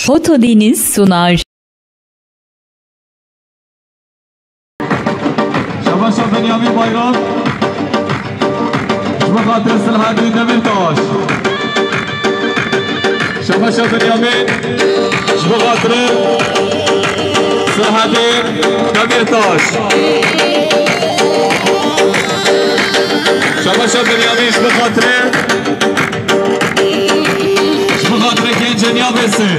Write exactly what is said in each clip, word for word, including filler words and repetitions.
Foto Deniz sunar. Şebaşa Benyamin Bayram. Ji bo xatir Silahedîn Demirtaş. Şebaşa Benyamin. Ji bo xatir Silahedîn Demirtaş. Şebaşa Benyamin ji bo xatir Ji bo xatirê gencên ya vê sê.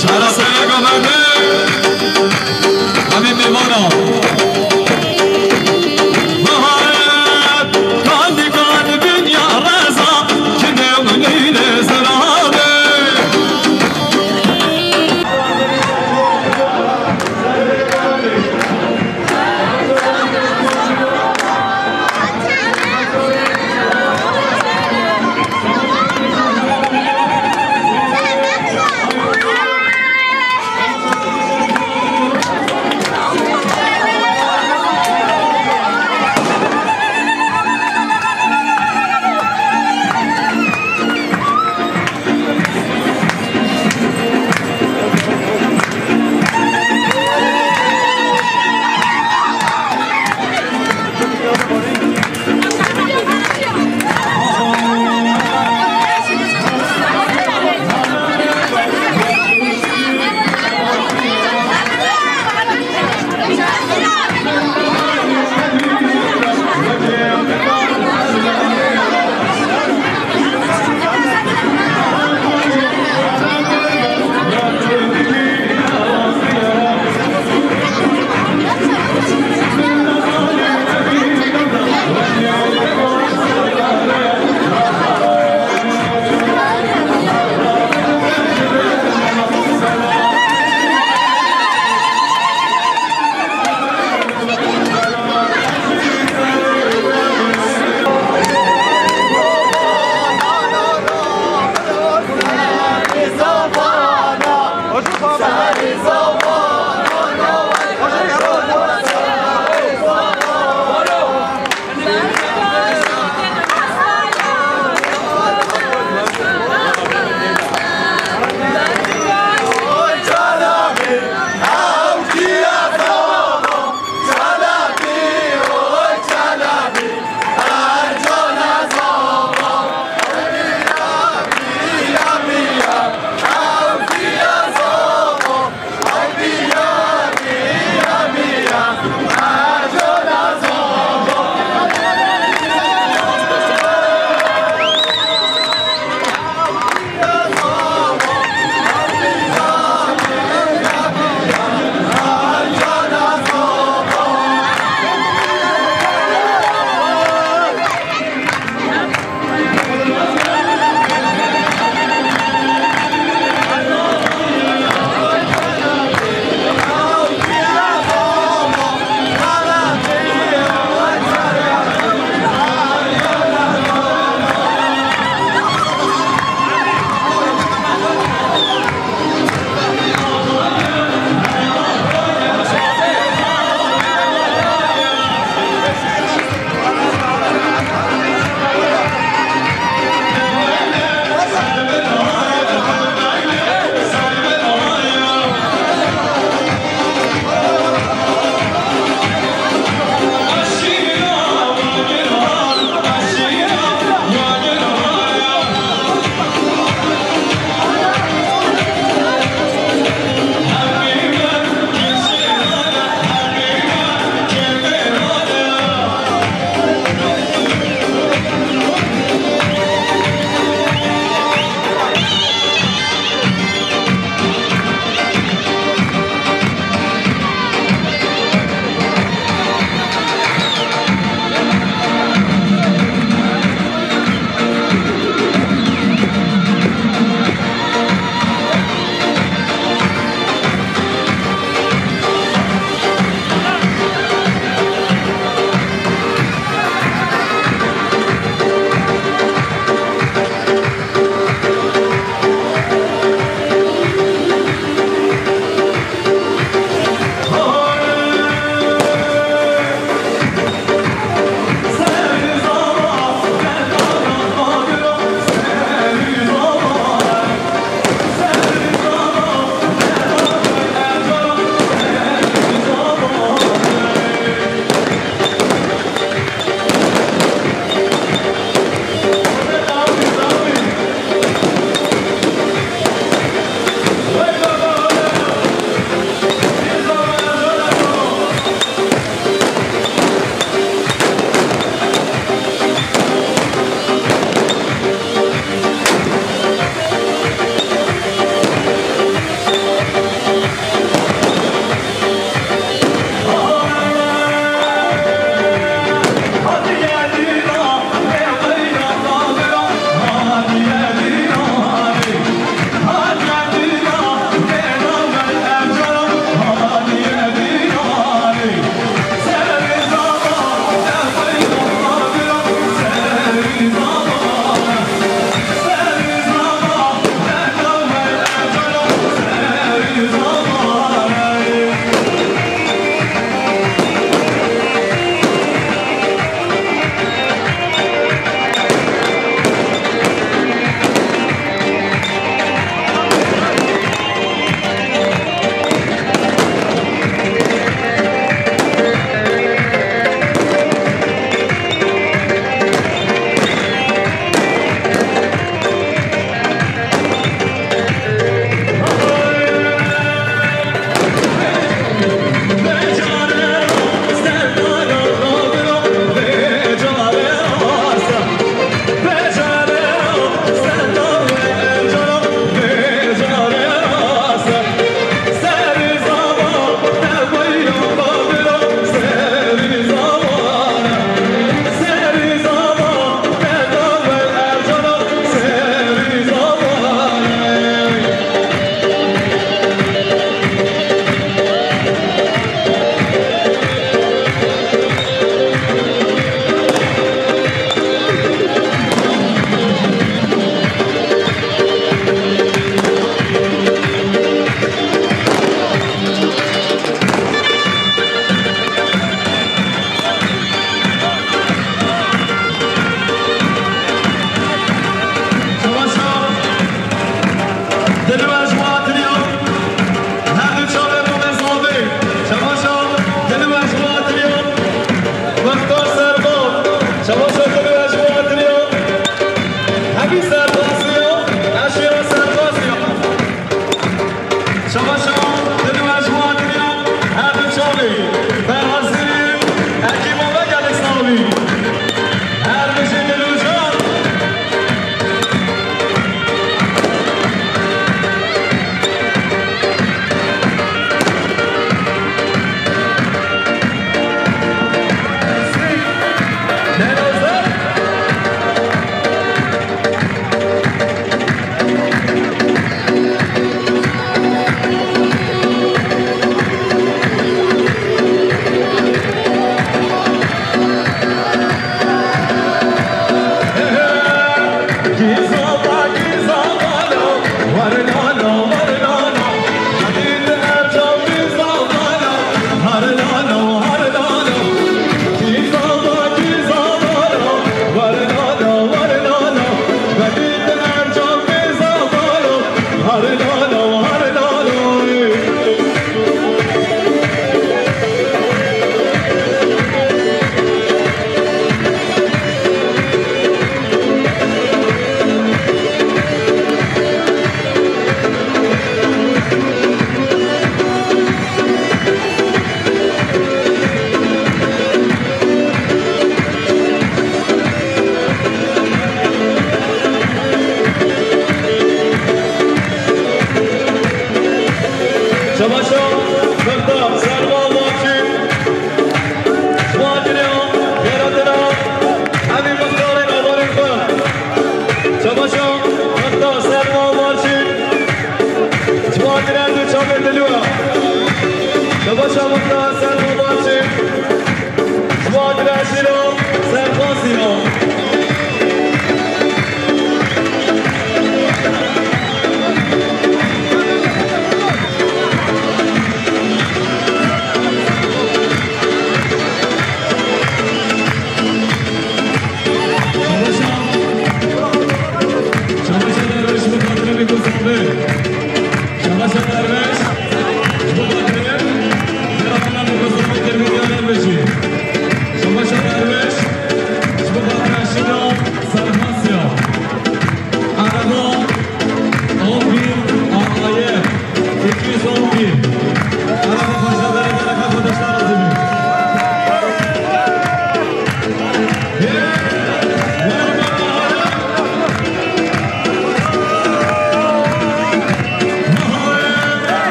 Ji Erasayê Gamerdê. Em ê mêvana. Baharet, kandîkan dinya reza, çi newlî lê zirabe.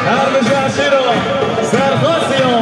Her bi şaşîro serxasiyo.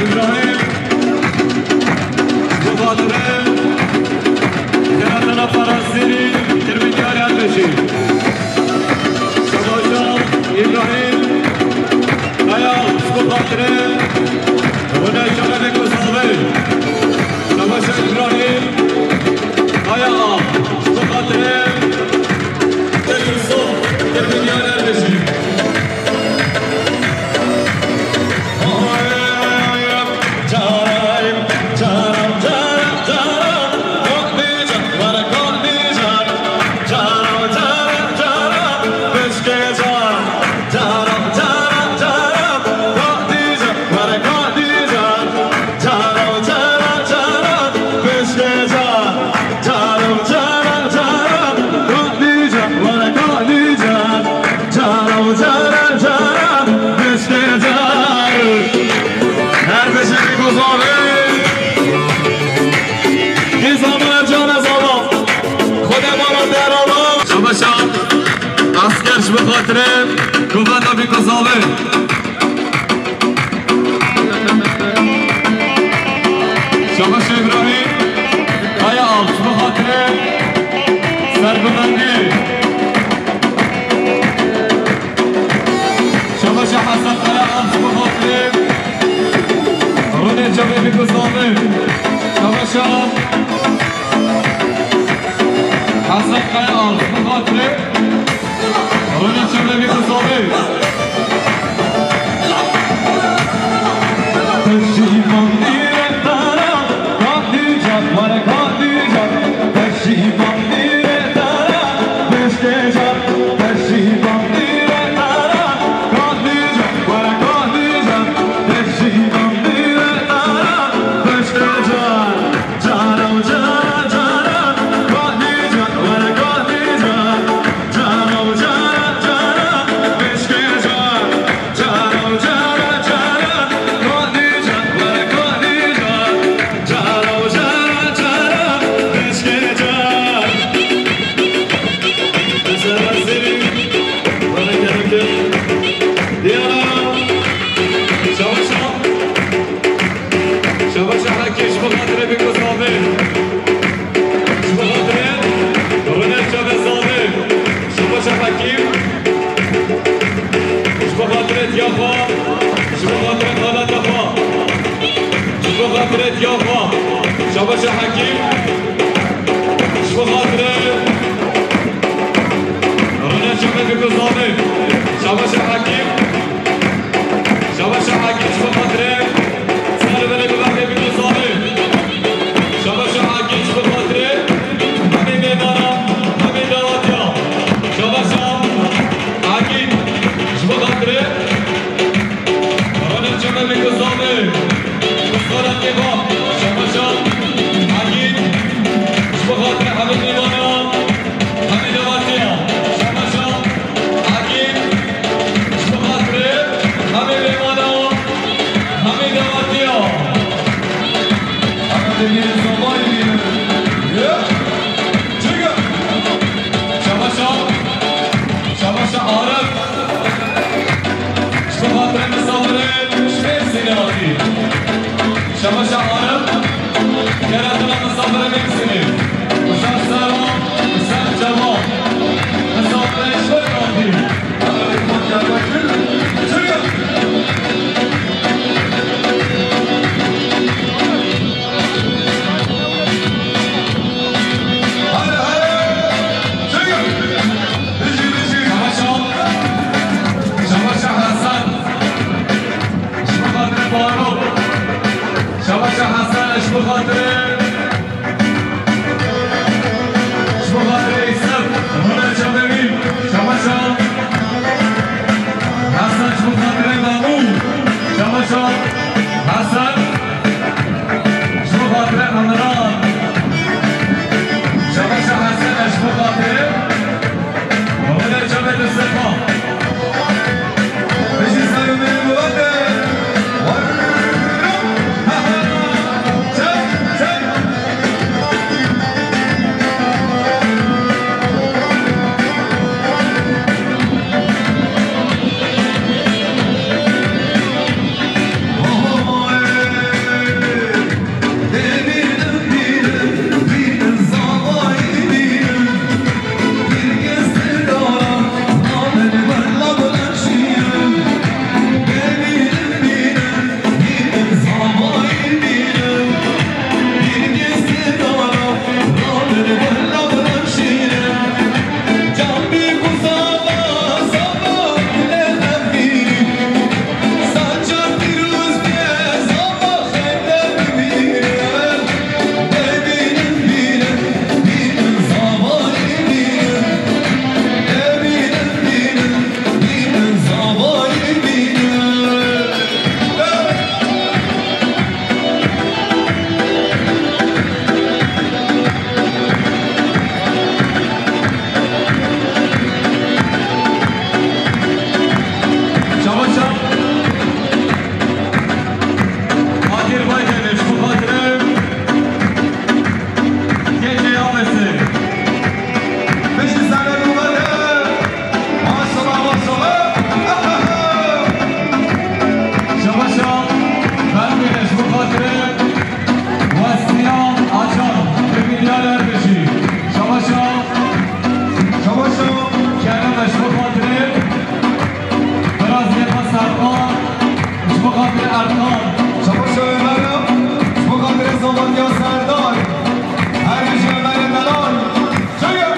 Îbrahîm, bi xatirê Keratana Ferasîrî, Tirmînyar Elbeşî. Şabaşa Îbrahîm Kaya, bi xatirê Rûne Şerefê Kusalê. Şabaşa Îbrahîm Kaya, bi xatirê Yusuf, Tirmînyar Elbeşî. Cara û cara cara, goh dîca, were goh dîca. Cara û cara cara, bişkê car. Her bişirî guzavê. Gizamine cane zala. Xwedê mala derala. Şabaşa. Asker ji bi xatirê. Kuvveta bi guzavê. Şabaş Îbrahîm, Kaya Alp, bi xatirê Serbimendî. Şabaş Hesen Kaya Alp, bi xatirê Rûnê Cemê Bîkuzavê. Şabaş Hesen Kaya Alp, bi xatirê Rûnê Cemê Bîkuzavê. Pişîman dîre tara, kadîca, were kadîca. Pişîman dîre tara, bişkêca. Pişîman dîre tara, kadîca, were kadîca. Pişîman dîre tara, bişkêca. Cara û cara cara, goh dîca, were goh dîca. Cara û cara cara, bişkê car. Cara û cara cara, goh dîca, were goh dîca. Cara û cara cara, bişkê car. Mesela seni, bana gerek yok. Diyana, şabaşa. Şabaşa Hekîm, ji bo xatirê Bîkuzavê. Ji bo xatirê Rûnê Çavêzavê. Şabaşa Hekîm. Ji bo xatirê diya xwe. Ji bo xatirê xaleta xwe. Ji bo xatirê diya xwe. Şabaşa Hekîm. Ji bo xatirê Rûnê Çavê Bîkuzavê. Şabaşa Hekîm. Şabaşa Hekîm ji bo xatirê Serê Belê Biberdê Bîkuzavê. Şabaşa Hekîm ji bo xatirê hemî mêdana, hemî dawetiya. Şabaşa Hekîm. Erkan, ji bo xatirê Erkan. Çabaşa Ömer'e, ji bo xatirê Zamantiya Serdar. Her bijî Ömer'ê delal. Çaye!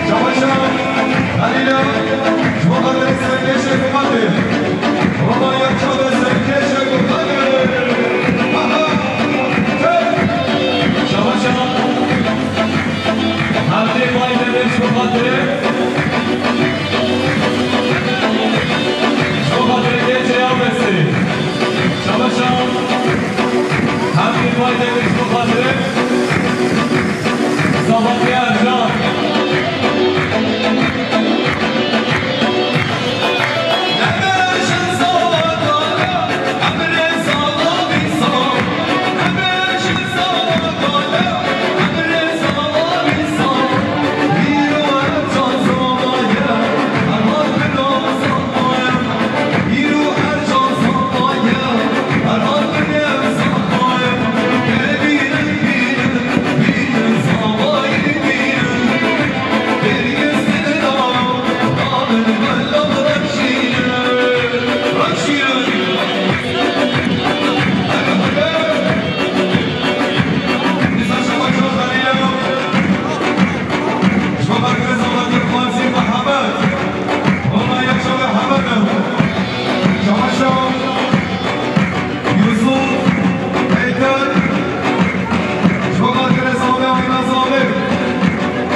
Çabaşa Halîla, ji bo xatirê serkêşê Gubatê. Roma ya çav e serkêşê Gubatê. Aha! Hey! Çabaşa Herdê Baydemir ji bo xatirê, ji bo xatirê Gêcê ya Mesirê. Çabaşa Herdê Baydemir ji bo xatirê Zavalî Ercan. Yusuf Beyter, ji bo xatirê Zame Ayna Zame.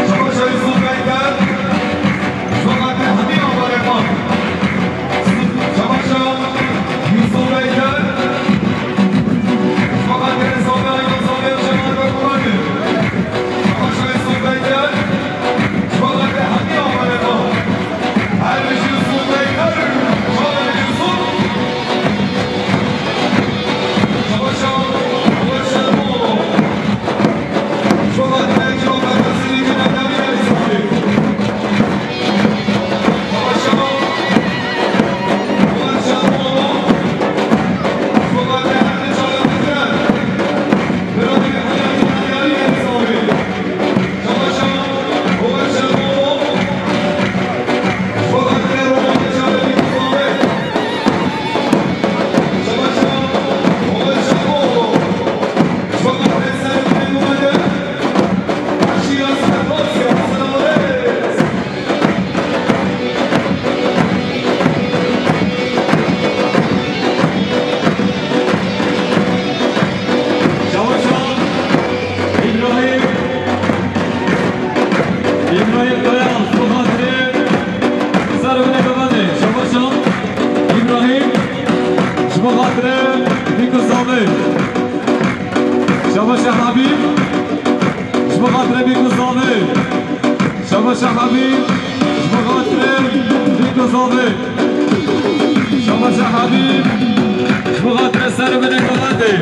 Çabaşa Yusuf Beyter, ji bo xatirê hemî avarê xwe. Çabaşa Yusuf Beyter, ji bo xatirê Zame Ayna Zame û Cemal Bekuranê. Çabaşa Yusuf Beyter, ji bo xatirê hemî avarê xwe. Her bijî Yusuf Beyter, çawa Yusuf. Çabaşa Îbrahîm, Îbrahîm Kaya, ji bo xatirê Serê Binê Bevendê. Çabaşa Îbrahîm, ji bo xatirê Bîk û Zavê. Çabaşa Habîb, ji bo xatirê Bîk û Zavê. Çabaşa Habîb, ji bo xatirê Bîk û Zavê. Şabaşa Habîb, ji bo xatirê Serê Binê Gubatê.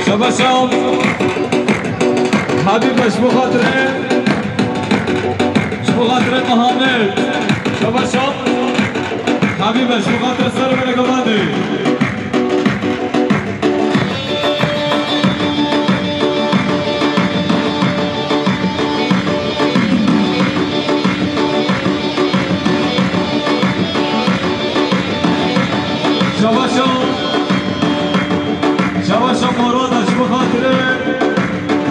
Şabaşa Habîb, ji bo xatirê, ji bo xatirê Mihamed. Şabaşa Habîb, ji bo xatirê Serê Binê Gubatê. Şabaşa, Şabaşa Morada, ji bo xatirê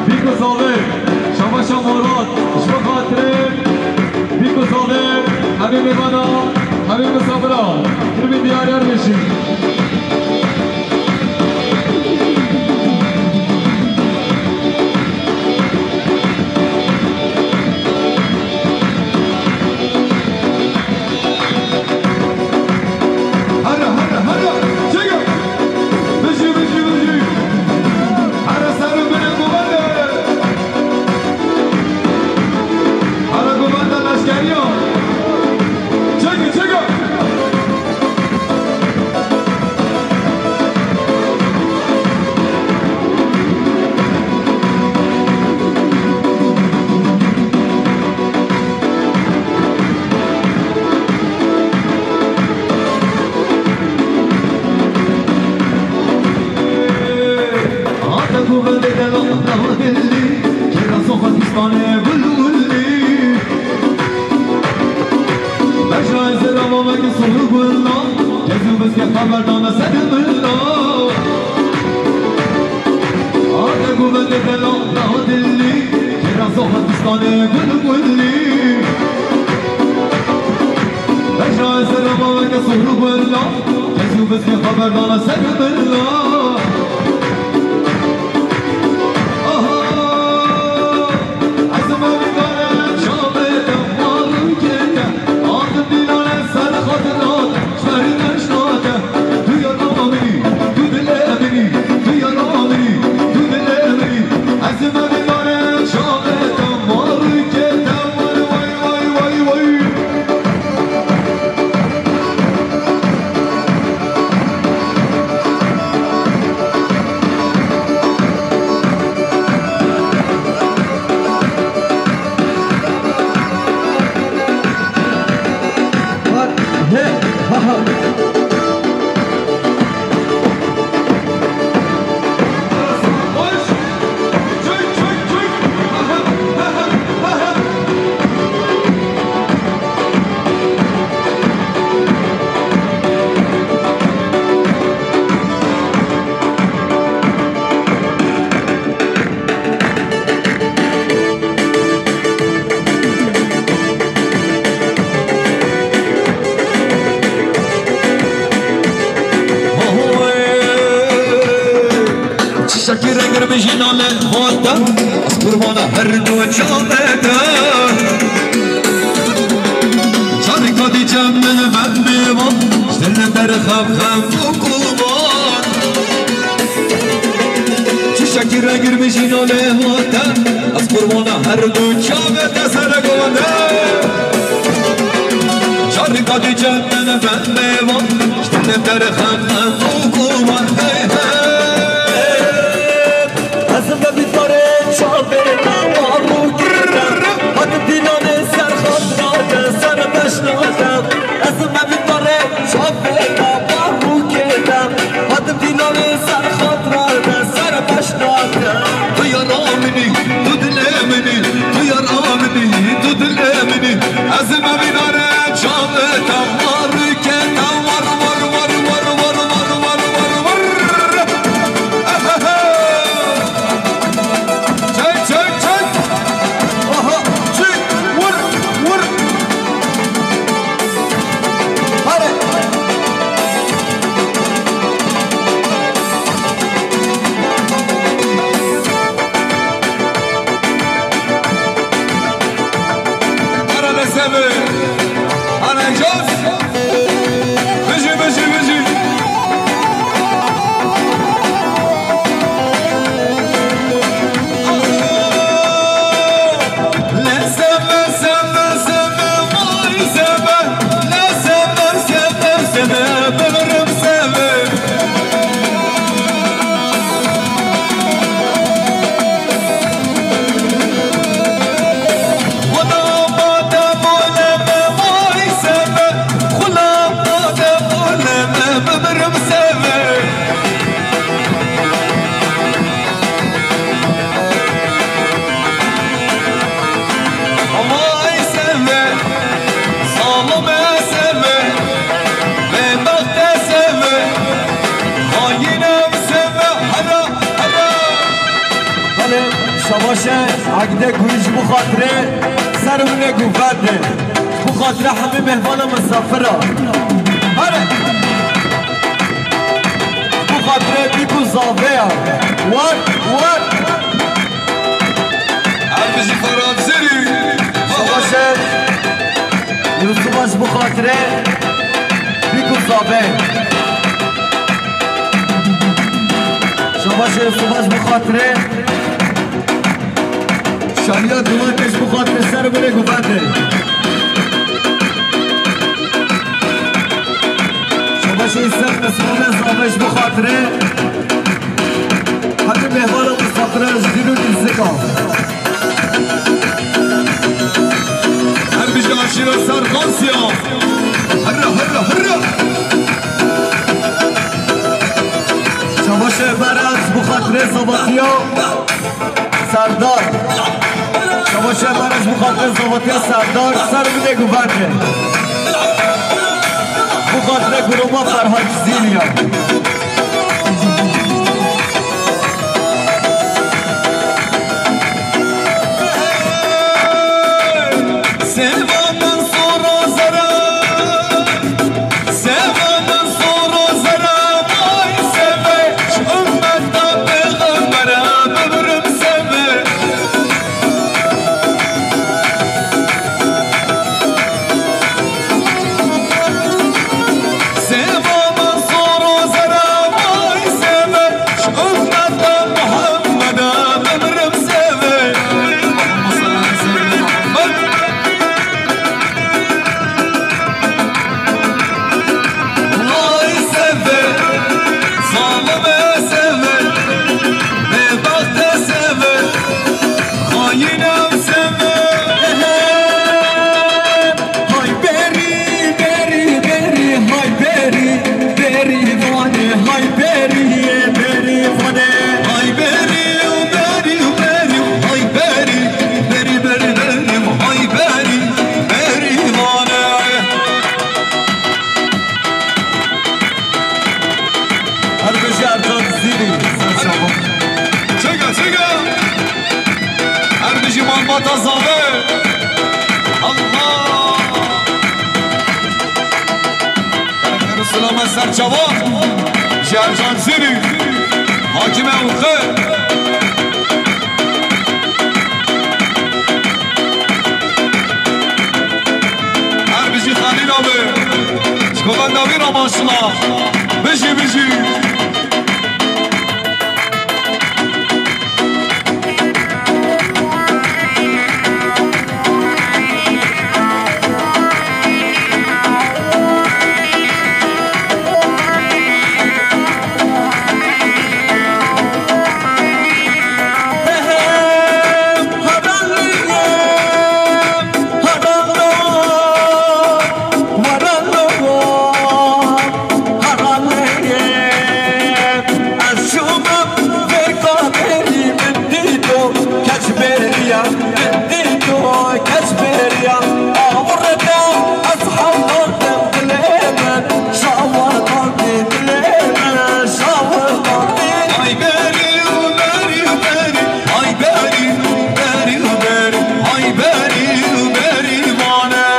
Bîk û Zavê. Şabaşa Morad, ji bo xatirê Bîk û Zavê. Hemî mêvana, hemî misafira. Kirbî diyar yar bêjin. Hara, hara, hara! Çêke! Bijî, bijî, bijî! Hara ser û binê Gubatê! Hara Gubatê leşkeriya! Çêke, çêke! Weke soru gula, Cezû bizge xeber dana ser mila. Ate guvende dela, daha dilli, kira zoha distane gul gulli. Beja ez rama weke soru gula, Cezû bizge xeber dana ser mila. Aha! Çiçekî rengir bijîna li hate, ez qurbana her du çavê te. Carika dî cem min ven bêvan, ji dilê derxev xem û kulvan. Çiçekî rengir bijîna lê hate, ez qurbana her du çavê te serek wende. Carika dî cem min ven bêvan, ji dilê derxev xem û kulvan. Hey, hey. Ez me bîtarê çavê me warû girem. Hatim dînanê ser xatira te, ser beşna te. Ez me bîtarê çavê me warû girem. Hatim dînanê ser xatira te, ser beşna te. Tu yara min î, tu dilê min î, tu yara min î, tu dilê min î. Ez me bîtarê çavê te warû girem. War, war, war. Çek, çek, çek. Aha, çek. Vur, vur. Hadi. Ara desemi. Ana Jos. Bijî, bijî, bijî. Le seve, seve, seve, vay seve. Le seve, seve, seve, bilirim seve. Xwela bade bole me vay seve. Xwela bade bole me bibirim seve. Vay seve, zalime seve, bedbexte seve, xayine seve, hera, hera. Belê, şabaş e, Egde Gurî ji bo xatirê ser winê guvende. Ji bo xatira hemî mêhvana misafira. Hadi. Ji bo xatirê bîk û zavê ya. War, war. Her bijî Ferhat Zerî. Şabaş e. Yûsûfa ji bo xatirê bîk û zavê. Şabaş e Yûsûfa ji bo xatirê. Şariya Dumatê ji bo xatirê ser binê guvendê. Şabaşê ser misafir zavê ji bo xatirê. Hadi mêvana misafira ji dîn û nîzika. Her bijî aşîra ser Xasiya. Hirra, hirra, hirra. Şabaşê Berat ji bo xatirê zavatiya. Serdar. Şabaşê Berat ji bo xatirê zavatiya Serdar. Ser binê guvendê. Hacı Zeliha. Seva min sor û zera, seva min sor û zera, vay seve, ji ummeta pêxembera bibrim seve. Seva min sor û zera, vay seve, ji ummeta Muhammeda bibrim seve. Allahümme salli ala seyyidina Muhammed. Vay seve, zalime seve, bêbexte seve, xayine seve. Hay berî, berî, berî, hay berî, berî vanê, hay berî, berî vanê. Hay berî, berî, berî, hay berî, berî, berî, berî, hay berî, berî vanê. Her bijî Ercan Zîrî, ser çavan. Çêke, çêke. Her bijî malbata zave. Allah. Her silame ser çavan. Ji Ercan Zîrî. Hakime Urxe. Her bijî Xelîl abi. Ji kovenda wî re maşallah. Bijî, bijî. Ay berî û berî û berî, ay berî, berî û berî, ay berî û berî vane.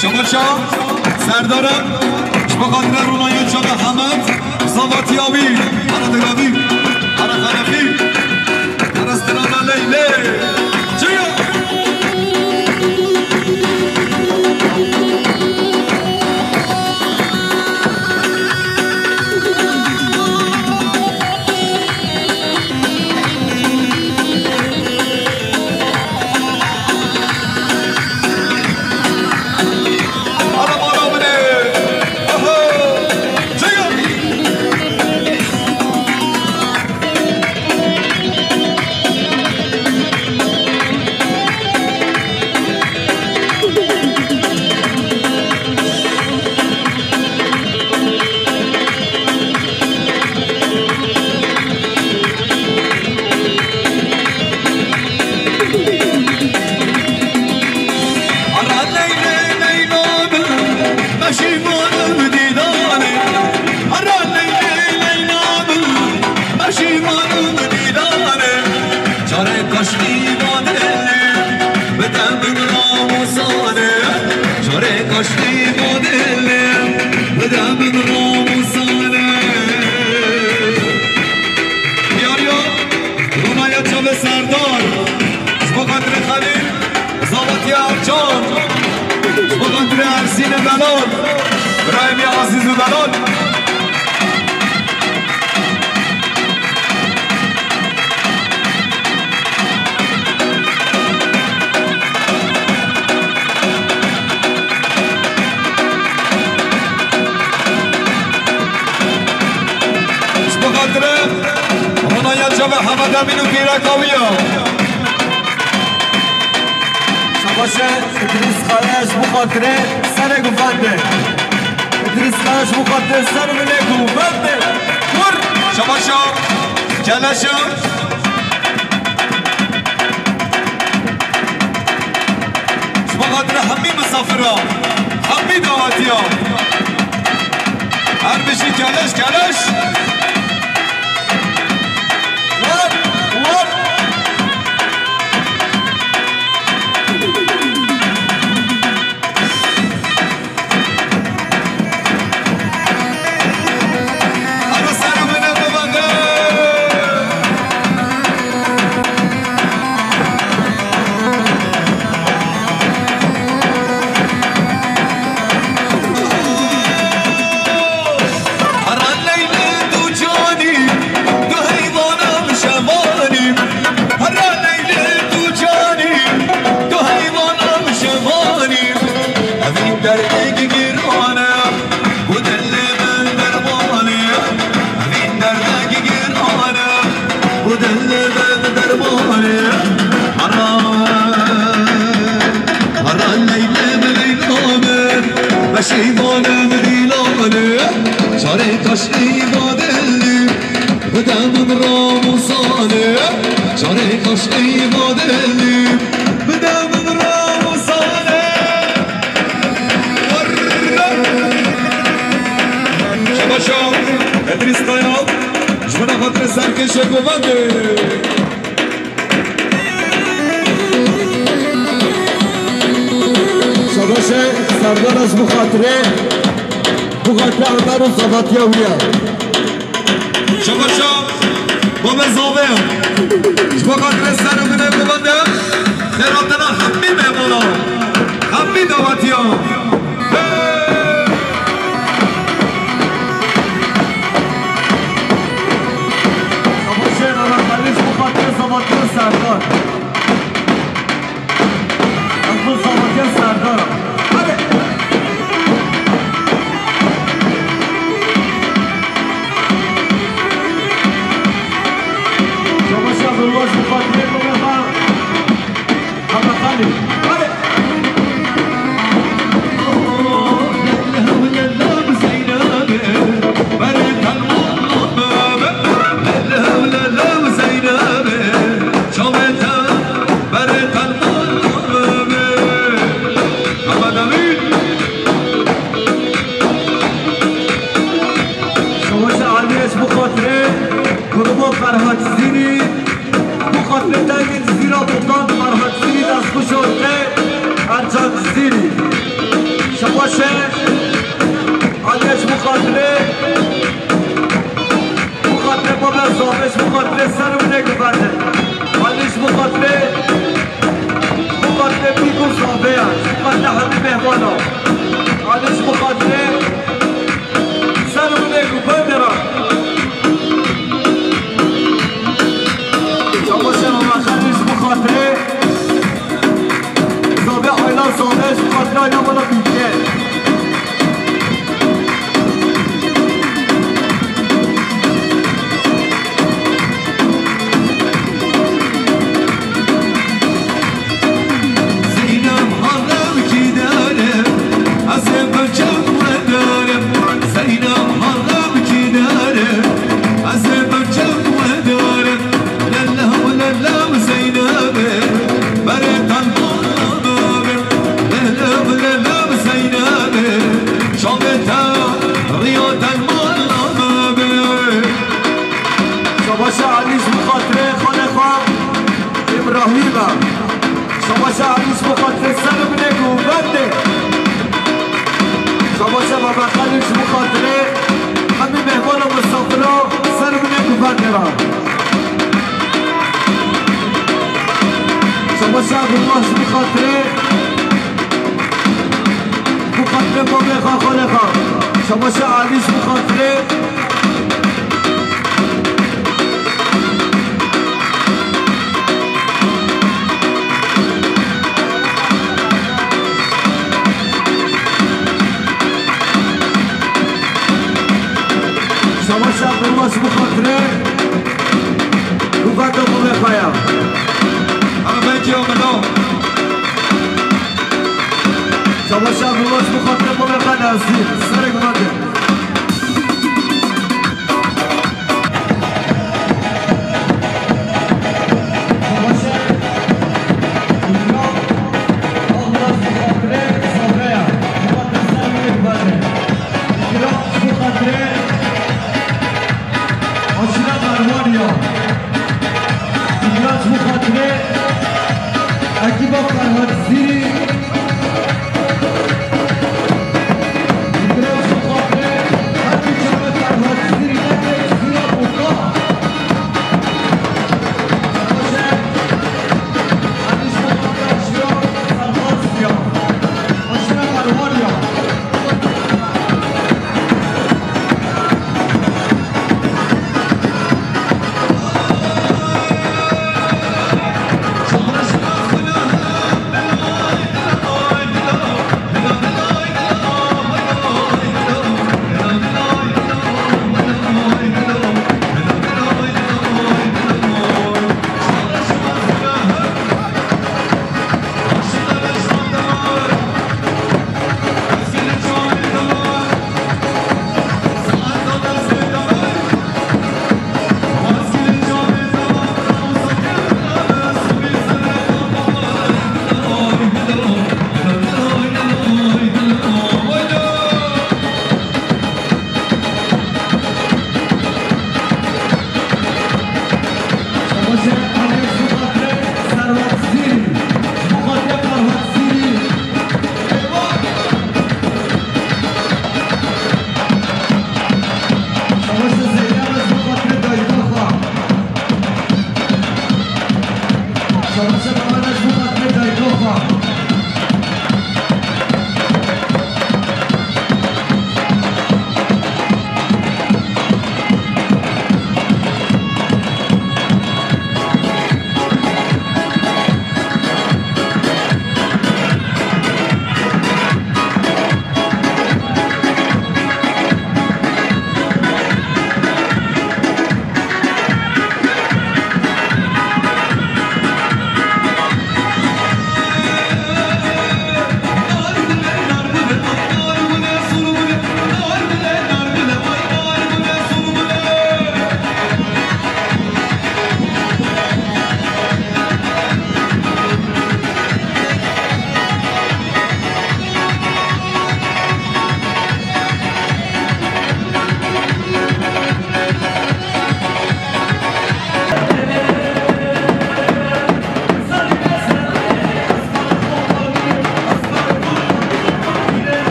Şebaşa Serdarım, ji bo xatire Ronaya çawa Hemed, zavatiya wî, ara diravî, ara xerefî, ara strana Leylê. Çiyo! Ara Leylê Leyla min, peşîman im dîdanê. Ara Leylê Leyla min, peşîman im dîdanê. Carek aşkî ba dilê, bide min ramûsanê. Carek aşkî ba dilê, bide min ramûsanê. Diyariya Ronaya çavê Serdar, ji bo xatirê Xelîl, Zavatiya Ercan, ji bo xatirê Ersînê Delal, birayê me Ezîz û Delal. Ji bo xatirê Ronaya çavê Hemed Emîn û pîreka wî ya. Şabaşe Îdrîs Kaya ji bo xatirê serê guvendê. Îdrîs Kaya ji bo xatirê ser milê guvendê. Kur! Şabaşa Keleşa. Ji bo xatirê hemî misafira, hemî dawetiya. Keleş, keleş. War, war. Evîn derdek giran e, bu dil li bin derman e. Evîn derdek giran e, bu dil li bin derman e. Ara, ara Leyla min, Leyla min, beşîvan min, Leyla min. Çarê kaşî vadeli, bide min ramuzane. Çarê kaşî vadeli, bide min ramuzane. Şabaşa Edris Kaya, ji min re xatirê serkêşê govendê. Şabaşe Serdar, ez bi xatirê, bi xatirê Emer û Zavatiya wî ye. Şabaşa Babe Zave. Ji bo xatirê ser û binê bibende, xêratina hemî mehmana, hemî dawetiya. Hey! Şabaşê Mehmet Elî, ji bo xatirê Zavatiya Serdar. Ez bo Zavatiya Serdar. Hadi. Şabaşa Abdullah, ji bo xatirê Mehmet Elî. Hadi. Şabaşa Elî, ji bo xatirê gruba Ferhat Cizîrî, ji bo xatirê dengê Cizîra Botan, Ferhat Cizîrî, destxweş ortê Ercan Cizîrî. Şabaşe Elî, ji bo xatirê, ji bo xatirê Babe Zavê, ji bo xatirê ser û binê govendê. Elî, ji bo xatirê, ji bo xatirê Pîk û Zavê ye, ji bo xatirê hemî mehmana. Elî, ji bo xatirê ser û binê govendê re. Çabaşê Mehmet Elî, ji bo xatirê Zavê, aîla Zavê, ji bo xatirê aîla mala Pîkê. Zeynep harem kî dere, ez ê perçem we dere. Zeynep harem kî dere, ez ê perçem we dere. Lellew, lellew Zeynebê, berê telman nabe. Lellew, lellew Zeynebê, çavê te riya telman nabe. Şabaşa Elî, ji bo xatirê xalê xwe Îbrahîm e. Şabaşa Elî, ji bo xatirê ser û binê govendê. Şabaşa Mehmet Elî, ji bo xatirê hemî mehmana, misafira ser û binê govendê re. Şabaşa Abdullah, ji bo xatirê, ji bo xatirê babê xwe, xalê xwe. Şabaşa Elî, ji bo xatirê. Şabaşa Abdullah, ji bo xatirê govenda babê xwe ya. Erebekî Ameda. Şabaşa Abdullah, ji bo xatirê babê xwe Nezîr. Serê govendê.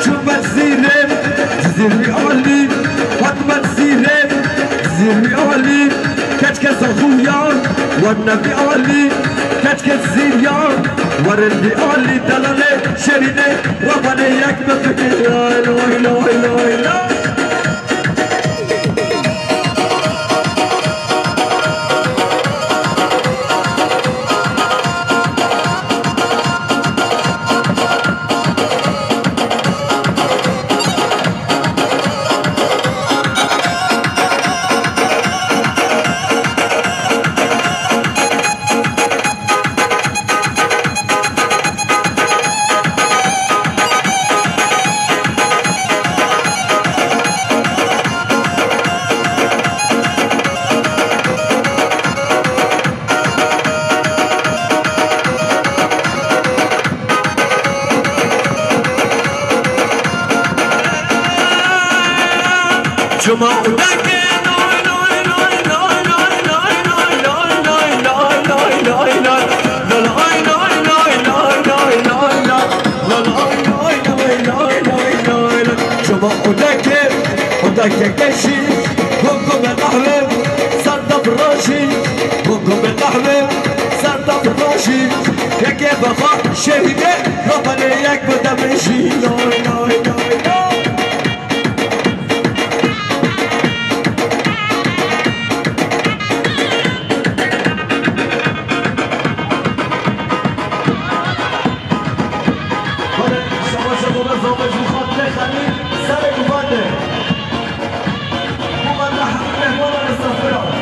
Çûme Cizîrê, Cizîr wî alî, Fatme Cizîrê, Cizîr wî alî, keçke Zaxû ya, werne wî alî, keçke Cizîr ya, werin wî alî, delalê şêrînê, rabanê yek bifikir, lay, lay, lay, lay, lay. Çima û deke, noy, noy, noy. Çima û deke, û deke keşî, gogome nahlo, sanda bi rojî, gogome Qehwê ser tefroşî, yekê bixwe şehîdê, rabenê yek bide min jî. Lay, lay, lay, lay. Were, şabaşa xwe be, zafê ji xwe tê xemî, serê guvan de. Guvan de hemî mehmanan li sefira.